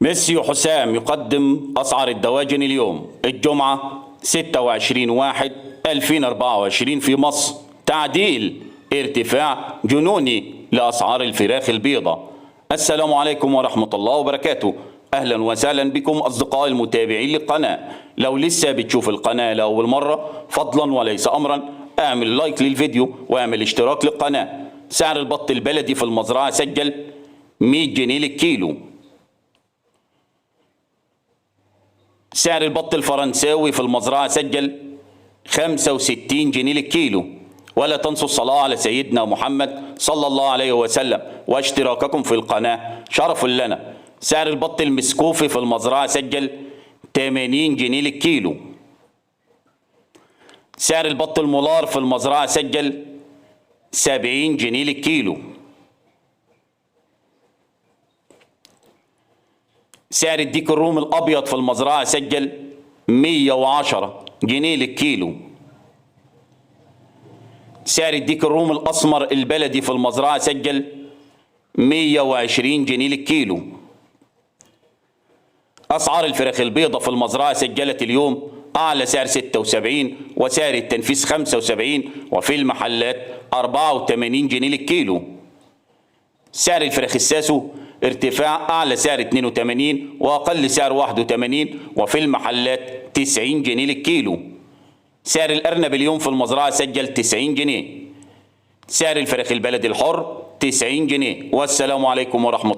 ميسيو حسام يقدم أسعار الدواجن اليوم الجمعة 26/1/2024 في مصر. تعديل ارتفاع جنوني لأسعار الفراخ البيضاء. السلام عليكم ورحمة الله وبركاته. أهلا وسهلا بكم أصدقائي المتابعين للقناة. لو لسه بتشوف القناة لأول مرة، فضلا وليس أمرا اعمل لايك للفيديو واعمل اشتراك للقناة. سعر البط البلدي في المزرعة سجل 100 جنيه للكيلو. سعر البط الفرنساوي في المزرعة سجل 65 جنيه للكيلو. ولا تنسوا الصلاة على سيدنا محمد صلى الله عليه وسلم، واشتراككم في القناة شرف لنا. سعر البط المسكوفي في المزرعة سجل 80 جنيه للكيلو. سعر البط المولار في المزرعة سجل 70 جنيه للكيلو. سعر الديك الرومي الأبيض في المزرعة سجل 110 جنيه للكيلو. سعر الديك الرومي الأسمر البلدي في المزرعة سجل 120 جنيه للكيلو. أسعار الفراخ البيضة في المزرعة سجلت اليوم أعلى سعر 76 وسعر التنفيذ 75، وفي المحلات 84 جنيه للكيلو. سعر الفراخ الساسو ارتفاع أعلى سعر 82 وأقل سعر 81، وفي المحلات 90 جنيه للكيلو. سعر الأرنب اليوم في المزرعة سجل 90 جنيه. سعر الفراخ البلدي الحر 90 جنيه. والسلام عليكم ورحمة الله.